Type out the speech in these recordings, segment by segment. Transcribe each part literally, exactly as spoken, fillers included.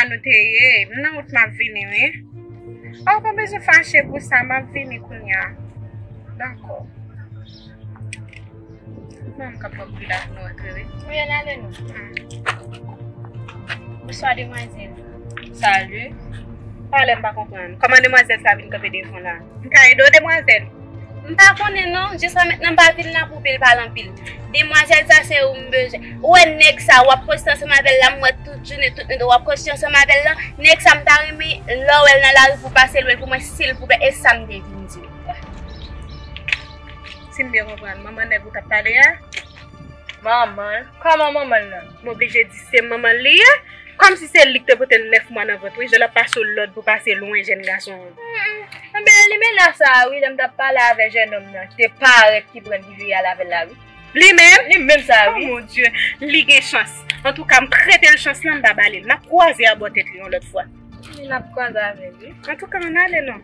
Nou te ye, m nan wout m ap vini, wi. Oh, pa bezwen fache pou sa, m ap vini kounye a. Dakò. Mwen m kapab vin ak nou antre, wi. Wi, ann ale non. Bonswa, demwazèl. Salut. Pale, m pa konprann. Kòman demwazèl sa vin kanpe devan la? M ka ede w, demwazèl? M pa konnen non, jiska mentnan m pa vin la pou pil pale anpil. Demwazèl sa se ou m bezwen. Ou wè nèg sa, w ap koste ansanm avè l la, m wè tout jounen, tout nèt, w ap koste ansanm avè l la. Nèg sa m ta renmen, lè w wè l nan lari pou pase lwen l pou mwen, silvouplè, e sa m te vin di w. Si m byen konprann, manman nèg ou t ap pale a? Manman l? Kòman manman l nan? M oblije di se manman l li ye. Kòmsi se li k te pote l nèf mwa nan vant, wi, jan l ap pase w lòd pou pase lwen jèn gason an. Enben, limena sa a, wi, lè m t ap pale avè jènòm nan, ki te parèt ki pran l, ki vire al avè l la, wi. Li menm? Li menm sa a, wi. Oh, mon Dieu, li gen chans. Antouka, m prete l chans lan, m pa ba li l. N ap kwaze abò tèt li yon lòt fwa. Wi, n ap kwaze avè l, wi. Antouka, ann ale non.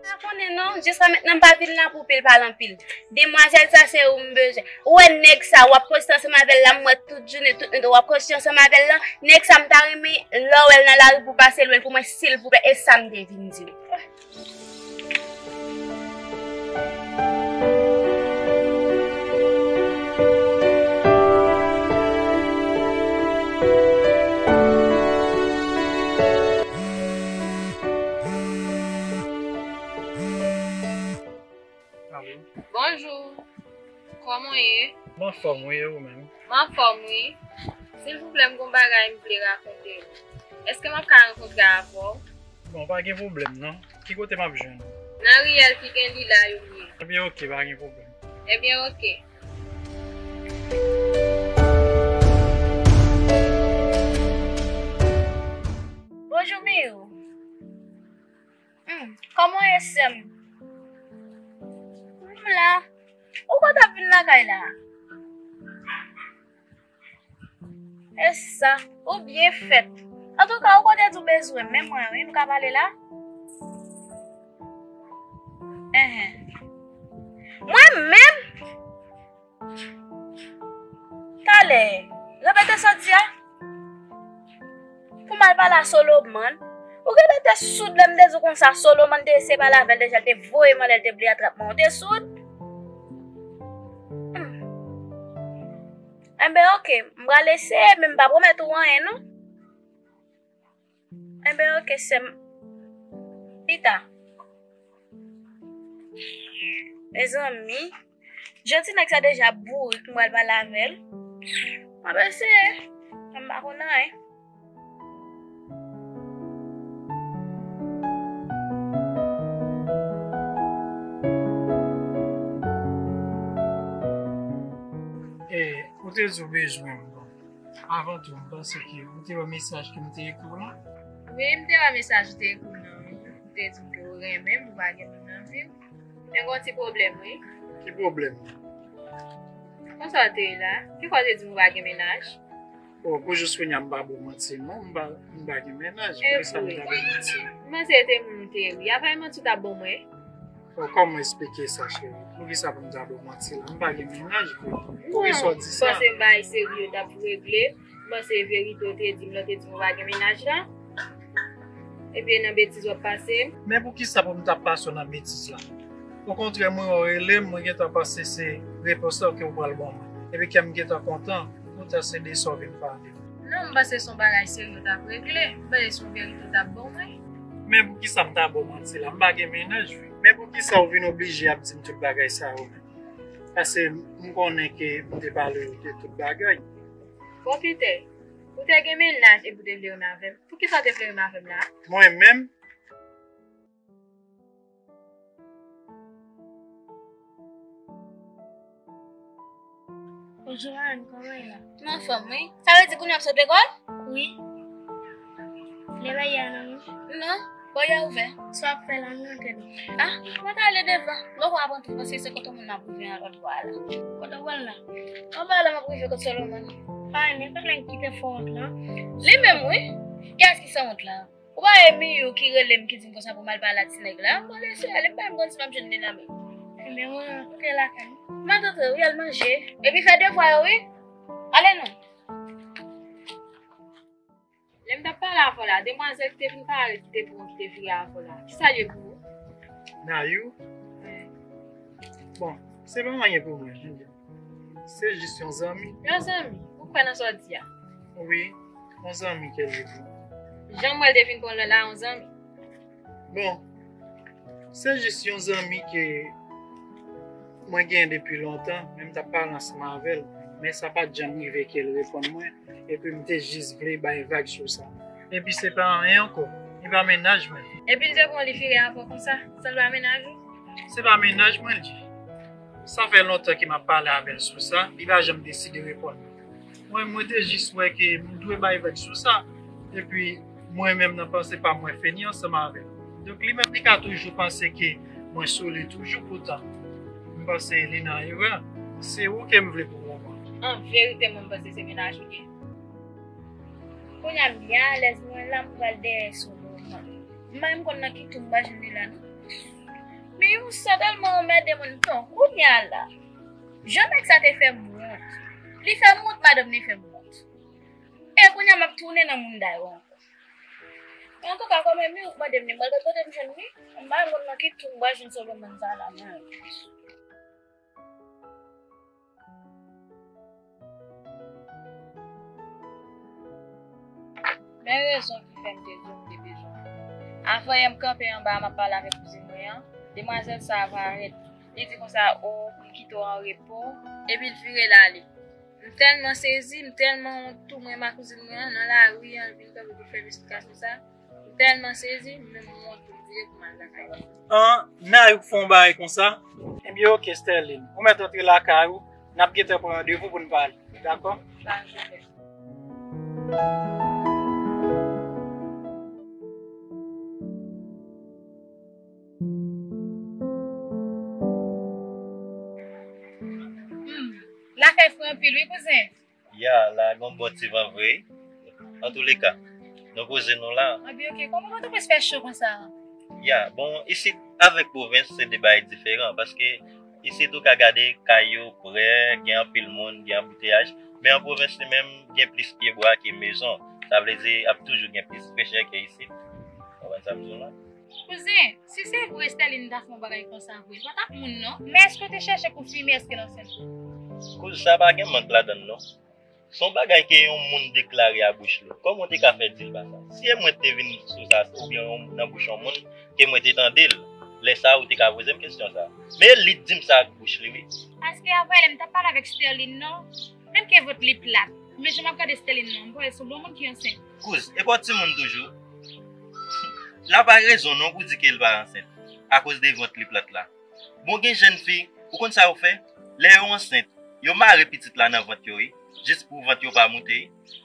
Pa konnen non, jiska mentnan m pa vin la pou pil pale anpil. Demwazèl sa se ou m bezwen. Ou wè nèg sa, w ap poste ansanm avè l la, m wè tout jounen, tout nèt, w ap poste ansanm avè l la. Nèg sa m ta renmen, lè w wè l nan lari pou pase lwen l pou mwen, silvouplè, e sa m te vin di w. Alo. Bonjou. Kòman w ye? M anfòm, wi, e ou menm? M anfòm, wi. Silvouplè, m gon bagay m vle rakonte w. Èske m ap ka rankontre avè w? Bon, pa gen pwoblèm, non. Ki kote m ap jwenn ou? Nan riyèl ki gen lila yo m ye. Ebyen, oke, pa gen pwoblèm. Ebyen, oke. Bonjou, Mirou. Hmm, kòman w ye, sè m? M la. Ou pa t ap vin lakay la? E sa, ou byen fèt. Antouka, ou kote di w bezwen m, men mwen, wi, m ka pale la? Enhen. Mwen menm? Talè, repete sa w di a. Pou m al pale a Solomon. Ou genlè te soud lè m te di w konsa, Solomon te eseye pale avè l deja, l te voye m anlè, l te bliye atrap mwen. Ou te soud? Hmm. Enben, oke, m pral eseye, men m pa pwomèt ou anyen, non. Enben, oke, sè m. Pita. Mezanmi, jan ti nèg sa deja bourik, m pral pale avè l. M ap eseye. M pa konn anyen. E, ou te di w bezwen m, bon. Avan tou, m panse ke ou te wè mesaj ke m te ekri w lan. Wi, m te wè mesaj ou te ekri m nan, wi. Ou te di m ke ou renmen m, ou pa gen moun nan vi w. Men gen yon ti pwoblèm, wi. Ki pwoblèm? Konsa w te ye la? Kifè w te di m ou pa gen mennaj? O, pou jis kounye a, m pa ba w manti, non. M pa, m pa gen mennaj. Poukisa m ta ba w manti? M panse se te moun ou te ye, wi. Apa e manti w t ap ban mwen? O, kòman esplike sa, cheri? Poukisa pou m ta ba w manti la? M pa gen mennaj vre. Poukisa w di sa? Non, m panse bagay serye w t ap regle. M panse verite w te di m lè w te di m ou pa gen mennaj la. Ebyen, nan betiz w ap pase m. Men poukisa pou m ta pase w nan betiz la? Okontrè, mwen wè w rele m, mwen gentan panse se repons la ke w pral ban mwen. Epi kè m gentan kontan, poutan se de sa w vin pale. Non, m panse se yon bagay serye w t ap regle. M panse se yon verite w t ap ban mwen. Men poukisa m ta ba w manti la? M pa gen mennaj vre. Men poukisa w vin oblije ap di m tout bagay sa yo menm? Paske m konnen ke m te pale w de tout bagay. Bon, Peter, ou te gen mennaj epi w te vle renmen avè m. Poukisa w te vle renmen avè m la? Mwen menm? Bonjou, Ann, kòman w ye la? M anfòm, wi. Sa vle di kounye a w ap sot lekòl? Wi. Lè pa ye a nan nou? Non. Pòt la ouvè. Sa w ap fè la, m rantre non. Ah, mwen ta ale devan. Mwen konn aprann tou, paske se kote moun nan ap rive an lòt bò a la. Kote w pral la? Anba la m ap rive kot Solomon. Pa renmen, fè nèg kite fò wont lan. Li menm, wi. Kiyès ki sanwont la? Ou pa wè Miyou ki rele m, ki di m konsa pou m al pale a ti nèg la? Mwen lese ale, m pa menm konn si m ap jwenn li la menm. Ebyen, mwen antre lakay. M antre, wi, al manje. Epi fè devwa yo, wi. Ale non. Lè m t ap pale avè w la, demwazèl ki te vin pale, ki te pran, ki te vire avè w la, kisa l ye pou ou? Nayou? Wi. Bon, se pa anyen pou mwen, jan di. Se jis yon zanmi. Yon zanmi? Ou kwè nan sa w di a? Wi, yon zanmi ke l ye pou mwen. Jan m wè l te vin pran lè la, yon zanmi. Bon, se jis yon zanmi ke mwen genyen depi lontan, men m t ap pale ansanm avè l, men sa pa t janm rive ke l reponn mwen, epi m te jis vle bay vag sou sa. Epi se pa anyen ankò, li pa mennaj mwen. Epi l te pran li vire avè w konsa, sa l pa mennaj ou? Se pa mennaj mwen l ye. Sa fè lontan ke m ap pale avè l sou sa, li pa janm deside reponn mwen. Mwen, mwen te jis wè ke m dwe bay vag sou sa. Epi, mwen menm nan panse pa m, mwen fini ansanm avè l. Donk, li menm, li ka toujou panse ke mwen sou li toujou, poutan, m panse li nan erè. Se ou ke m vle pou moman. An verite, mwen, m panse se mennaj ou ye. Kounye a, m byen alèz, mwen la, m pral dèyè Solomon. M pa menm konn nan ki twou m pral jwenn li la, non. Men yon sa tèlman anmède moun, non, kounye a la. Jan nèg sa te fè m wont. Li fè m wont, madanm li fè m wont. E kounye a m ap tounen nan moun dayou ankò. Antouka, kòm Emi ou mande m li, m pral gade kote m jwenn li. M pa konn nan ki twou m pral jwenn Solomon sa la, mwen. Men rezon ki fè m te di w m te bezwen w. Avanyè m kanpe anba a, m ap pale avèk kouzin mwen an, demwazèl sa a parèt. Li di konsa, o, m kite w an repo, epi l vire l ale. M tèlman sezi, m tèlman wont tou, mwen, ma kouzin mwen an, nan lari an, l vin kanpe pou l fè m esplikasyon sa. M tèlman sezi, m menm m wont tou, m vire pou m al lakay mwen. An, Nayou k fè yon bagay konsa? Ebyen, oke, Sterline. Ou mèt antre lakay ou, n ap gentan pran randevou pou n pale. Dakò? Sa jwenn. Hmm. Lakay fre anpil, wi, kouzen. Ya, la gen yon bon ti van vre. Antouleka, nou poze nou la. Anben, oke. Kòman Pòtoprens fè cho konsa? Ya, bon, isit avèk pwovens, se de bagay diferan, paske isit ou ka gade kay yo prè, gen anpil moun, gen anbouteyaj, men an pwovens li menm, gen plis pyebwa ke mezon. Sa vle di, ap toujou gen plis frechè ke isit. Ou konprann sa m di w la? Kouzen, si se vre Sterline ta fè yon bagay konsa vre, li pa t ap moun non. Men èske w te chèche konfime èske l ansent? Kouz, sa pa gen mank ladann non. Se yon bagay ke yon moun deklare a bouch li. Kòman w te ka fè di l pa sa? Si e mwen te vin sou sa, oubyen yon, nan bouch yon moun, ke mwen te tande l, lè sa a ou te ka poze m kesyon sa a. Men li t di m sa ak bouch li, wi. Paske avanyè m t ap pale avèk Sterline non, menm ke vant li plat. Men jan m ap gade Sterline non, m kwè se yon moun ki ansent. Kouz, e pa w timoun toujou? La pa rezon non pou di ke l pa ansent, akoz de vant li plat la. Bon, gen jèn fi, ou konn sa yo fè? Lè yo ansent, yo mare pitit la nan vant yo, wi, jis pou vant yo pa moute, wi.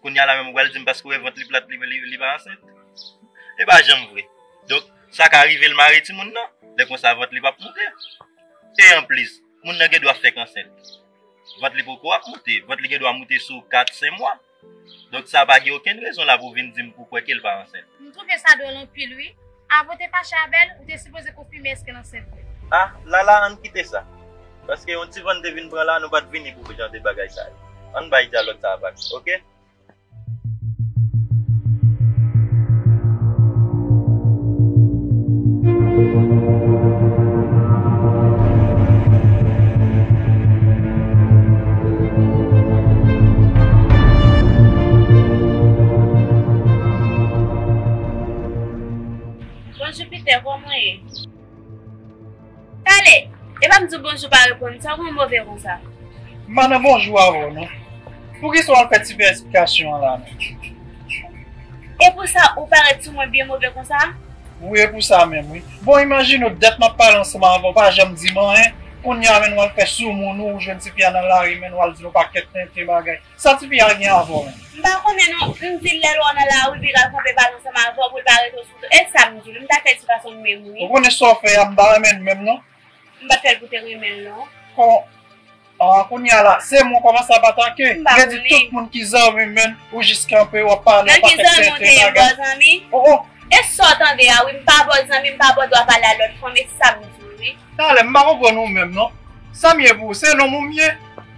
Kounye a la menm, ou pral di m paske w wè vant li plat, li, li, li pa ansent? E pa janm vre. Donk, sa ka rive l mare timoun nan, lè konsa vant li p ap moute. E anplis, moun nan gen dwa fèk ansent. Vant li poko ap moute, vant li gen dwa moute sou kat, senk mwa. Donk, sa pa gen okenn rezon la pou w vin di m pou w kwè ke l pa ansent. M twouve sa dwòl anpil, wi. Avan w te fache avè l, ou te sipoze konfime èske l ansent vre. Ah, Lala, ann kite sa. Paske yon ti van te vin pran la, nou pa t vini pou jan de bagay sa yo. Ann bay dyalòg sa a vag, oke? Bonjou Peter, kòman w ye? Pale! E pa m di w bonjou pa reponn, sa w gen move konsa? M pa nan bonjou avè w non. Poukisa w al fè ti pè esplikasyon an la menm? E pou sa ou parèt sou mwen byen move konsa? Wi, e pou sa menm wi. Bon, imajine w, dat m ap pale ansanm avè w, pa janm di m anyen. Kounye a, menn, w al fè soumoun ou, ou jwenn tifi a nan lari, menn, w al di l yon pakèt tenten bagay. Sa tifi a gen avè w, menn? M pa konnen non, m di l lè l wè w nan lari, li pral kanpe pale ansanm avè w pou l pa rete w sou do. E sa m di w, m ta fè ti gason m menm, wi. Ou konnen sa w fè a, m pa renmen l menm, non. M pa t fè l pou te renmen l, non. Kon, ah, kounye a la, se mwen w kòmanse ap atake. M pa konnen. Vle di tout moun ki zanmi m, menn, ou jis kanpe, w ap pale, w ap fè tenten bagay. Nan ki zanmi w te ye, m pa zanmi? Oh, oh. E sa w tande a, wi, m pa ba w zanmi, m pa ba w dwa pale a lòt fanm, e sa m di w, wi. Talè, m pa konprann ou menm, non. Sa m ye pou ou, se nonm ou m ye.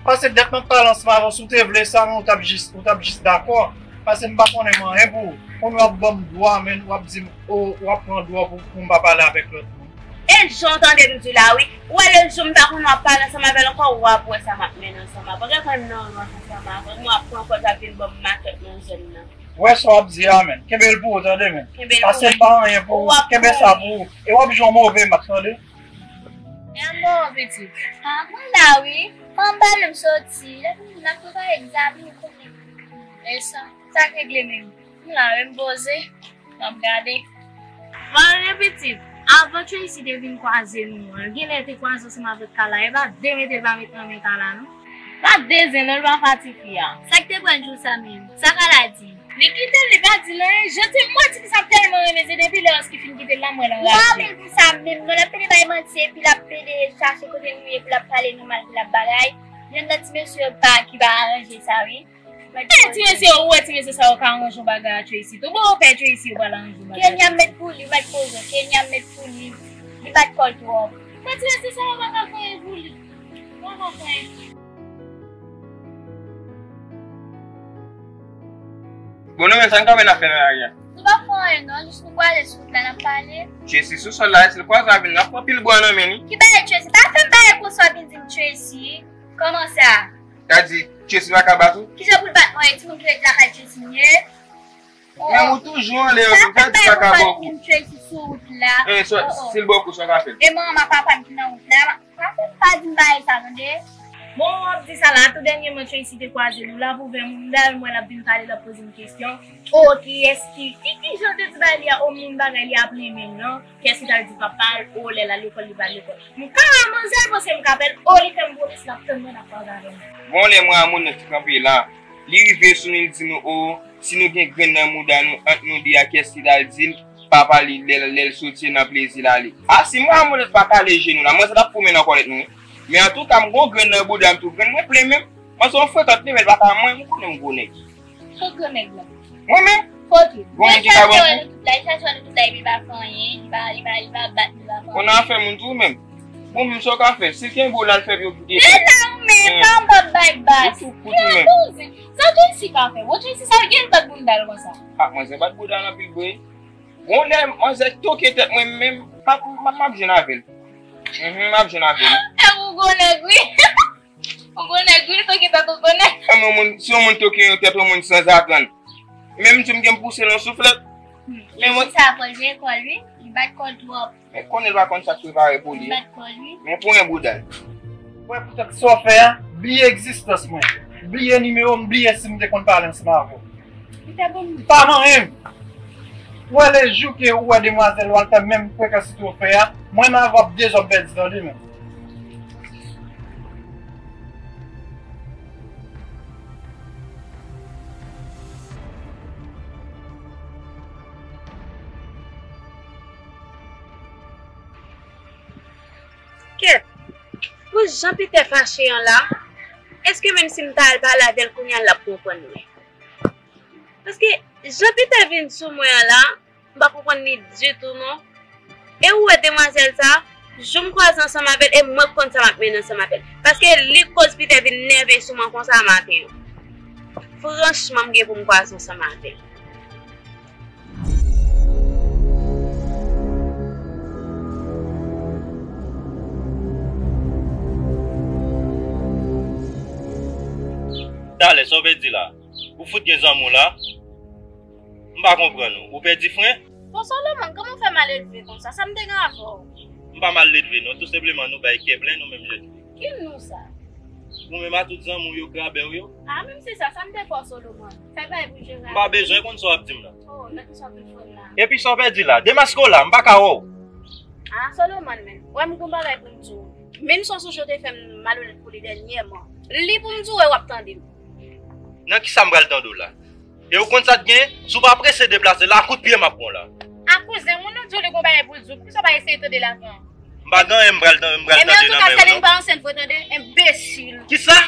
Pase dat m ap pale ansanm avè w, si w te vle sa, men w t ap jis, w t ap jis dakò. Pase m pa konnen m anyen pou ou. Kounye w ap ban m dwa, menn, w ap di m, o, w ap pran dwa pou, pou m pa pale avèk lòt moun. E jan w tande m di la, wi. Ou wè lè jou m ta konnen w ap pale ansanm avè l ankò, w ap wè sa m ap mennen ansanm avè w. Paske kòm nan ranch ansanm avè w, nou ap pran pòz, ap vin ban m makèt nan zòn nan. Wè sa w ap di a, menn. Kenbe l pou ou, tande, menn. Kenbe l pou ou. Pase m pa anyen pou ou. Kenbe sa pou ou. E w ap jwe yon move match, tande. E an bon, pitit? Ah, mwen la, wi. Fanm ba menm soti. Lè pou moun ap prepare egzamen, ou konnen. E sa, sa k regle menm? M la, wi, m poze. M ap gade. Bon, men pitit, avan Tracy te vin kwaze nou an, genlè te kwaze ansanm avèk Kala, e pa de mete l pa met nan men Kala, non. Pa de zen, non, l pa fè tifi a. Sa k te pran l jou sa menm? Sa Kala di? Li kite l, li pa di l anyen. Jan ti, mwen ti fi sa m tèlman renmen, se depi lè Oski fin kite l la, m wè l anraje. M pa renmen l pou sa menm, non, l ap pede bay manti, epi l ap pede chache kote nou ye, epi l ap pale nou mal, epi l ap bagay. Gen nan ti mesye yo pa, ki pa aranje sa, wi. E ti mesye yo, ou wè ti mesye sa yo ka aranje yon bagay a Tracy tou. Bon, ou pè Tracy yo pral aranje yon bagay. Kenya met pou li, ou mèt poze. Kenya met pou li. Li bat kò l twòp. Bon, ti mesye sa yo pa ka fè anyen pou li. Pa ka fè anyen. Bon, nou menm sa n ka wè n ap fè nan lari a? Nou p ap fè anyen non, jis nou kwaze sou wout la n ap pale. Tracy sou sòl la, si l kwaze avè n, n ap pran pil bwa nan men li. Ki bagay Tracy? Pa fè m bagay konsa w ap vin di m Tracy. Kòman sa? Sa di, Tracy pa ka bat ou? Kijan pou l bat mwen? E timoun ki ret lakay Tracy m ye? Men ou toujou anlè yo, sa di pa ka ba w kou. Tracy sou wout la. Eh, so, si l ba w kou, sa w ka fè l? E manman papa m ki nan wout la. Pa fè m pa di m bagay sa, tande. Bon, w ap di sa la, tou dènyèman Tracy te kwaze nou la pou vè moun, dayè m wè l ap vin pale, l ap poze m kesyon. O, kiyès ki, ki, kijan te di bagay li a, o moun bagay li ap renmen l lan. Kiyès ki t al di papa l, o, lè l al lekòl, li pa al lekòl. M ka wè manzè l panse m ka pè l, o, li fè m pwomès l ap tann mwen, l ap kwaze avè m. Bon, lè mwen a moun nan ki kanpe la, li rive sou nou, li di nou, o, si nou gen grenn nan mouda nou, ant nou de a, kiyès ki t al di l, papa li, lè, lè l soti nan plezi l ale. A, si mwen a moun nan pa kale je nou la, manzè t ap foumen nan kòlèt nou, wi. Men antouka, m gon grenn nan bouda m tou, grenn mwen plen menm. Manzè yon frekant li, men l pa ka mwen, m konnen m gwo nèg. Kot gwo nèg la? Mwen menm. Kote? Gon moun ki ka ban m kou. Li chache wè nou tout la, li chache wè nou tout la, epi li pa fè anyen, li pa, li pa, li pa bat nou, li pa fè anyen. Konnen afè moun tou menm. Bon, menm sa w ka fè, si l kenbe w la, l fè yo kite. Se la ou menm, pa anba bay bas. Ou tou kout ou menm. Sa Tracy ka fè? Bon, Tracy sa l gen bat bounda l konsa. Ah, manzè bat bounda l anpil vre. Bon, lè manzè toke tèt mwen menm, m ap, m ap, m ap jwenn avè l. Mhm, m ap jwenn avè l. E ou gwo nèg, wi. Ou gwo nèg, wi, toke tèt ou gwo nèg. E men, yon moun, si yon moun toke yon tèt yon moun sanzatann, menm si m gen pouse l yon souflèt. Men mwen sa fò l jwe kò l, wi. Li bat kò l twòp. Men konnen l pa konn sa k prepare pou li. Li bat kò l, wi. Men pou yon bouda l. Wè, poutèt sa w fè a, bliye egzistans mwen. Bliye nimewo m, bliye si m te konn pale ansanm avè w. Li te bon. Pa manyen m. Wè, lejou ke ou wè demwazèl ou al fè menm frekans ou fè a, mwen m avè w ap dezòd pèdi tande menm. Kèt, pou jan Peter fache an la, èske menm si m ta al pale avè l kounye a, l ap konprann mwen? Paske jan Peter vin sou mwen an la, m pa konprann li ditou non. E ou wè demwazèl sa, jou m kwaze ansanm avè l, e mwen k konn sa m ap mennen ansanm avè l. Paske li k koz Peter vin nève sou mwen konsa maten an. Franchman, m gen pou m kwaze ansanm avè l. Talè, sa w vle di la? Ou fout gen zanmi w la? M pa konprann ou. Ou pèdi fren? Bon, Solomon, kòman w fè mal elve konsa? Sa m te gen avè w? M pa mal elve, non. Tou senpleman, nou bay kè plen, nou menm lè tou. Ki nou sa? Ou menm a tout zanmi w yo, grabè w yo. A, menm se sa, sa m te fè w, Solomon. Fè bagay pou jere avè w. M pa bezwen konn sa w ap di m la. O, nan ki sa w vin fè m la? Epi sa w pèdi la? Demaske w la, m pa ka wè w. A, Solomon, menm. Wè, m gon bagay pou m di w. Menm si w sonje w te fè m malonèt pou li dènyèman. Li pou m di w wè w ap tande m. Nan ki sa m pral tande w la? E ou konn sa t gen? Si w pa prese deplase la, kout pye m ap pran w la. A kouzen, moun nan di w li gon bagay pou l di w. Poukisa w pa eseye tande l avan? M pa gen anyen m pral tande, m pral Ebyen, tande nan antouka, men w Sèlin non. Pa ansent vre, tande, enbesil. Kisa?